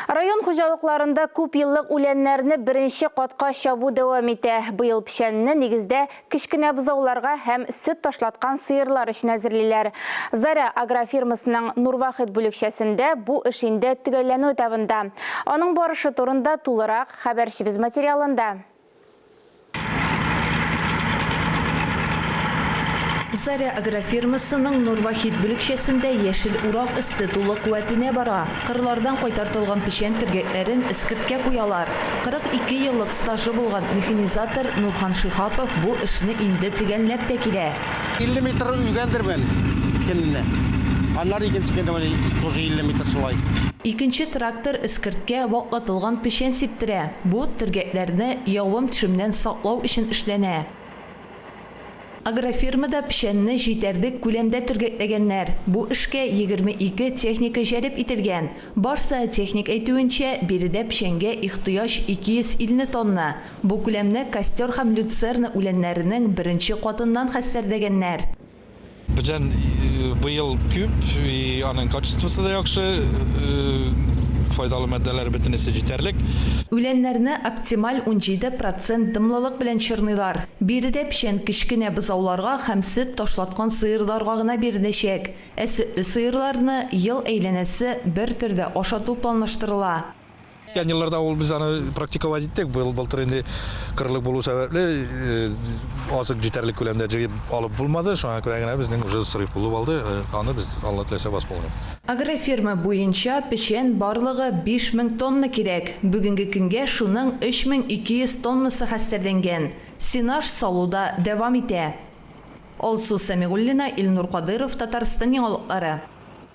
Район хуҗалыкларында күпьеллык үләннәрне беренче катка чабу дәвам итә. Быел печәнне, нигездә, кечкенә бозауларга һәм сөт ташлаткан сыерлар өчен әзерлиләр. Заря агрофирмасының Нурвахит бүлекчәсендә бу эш инде төгәлләнү этабында. Аның барышы турында тулырак, хәбәрчебез материалында. Заря агрофирмасының Нурвахит бүлекчәсендә яшел урак өсте тулы куәтенә бара. Кырлардан кайтартылган печән төргәкләрен эскерткә куялар. 42 еллык стажы булган механизатор Нурхан Шиһапов бу эшне инде төгәлләп тә килә. 50 метр өйгәндермен көненә. Аннары икенче көнне менә тоже 50 метр шулай. Икенче трактор эскерткә ваклатылган печән сиптерә. Бу, төргәкләрне явым-төшемнән саклау өчен эшләнә. Агрофирмада печәнне җитәрлек күләмдә төргәкләгәннәр. Бу эшкә 22 техника җәлеп ителгән. Баш зоотехник әйтүенчә, биредә печәнгә ихтыяҗ 250 тонна. Бу күләмне костер һәм люцерна үләннәренең беренче катыннан хәстәрләгәннәр. Печән быел күп, и аның качествосы да яхшы, файдалы матдәләр бөтенесе җитәрлек. Үләннәрне оптималь 17 процент дымлылык белән чорныйлар. Биредә печән кечкенә бозауларга һәм сөт ташлаткан сыерларга гына биреләчәк. Ә сөтле сыерларны ел әйләнәсе бер төрдә ашату планлаштырыла. Үткән елларда ул без аны практиковать иттек. Быел былтыр инде кырлык булу сәбәпле э, азык җитәрлек күләмдә җыеп алып булмады. Шуңа күрә генә безнең уже срыв булып алды. Э, аны без Алла теләсә восполним. Агрофирма буенча печән барлыгы 5000 тонна кирәк. Бүгенге көнгә шуның 3200 тоннасы хәстәрләнгән. Сенаж салу да дәвам итә. Алсу Сәмигуллина, Илнур Кадыйров, Татарстан яңалыклары.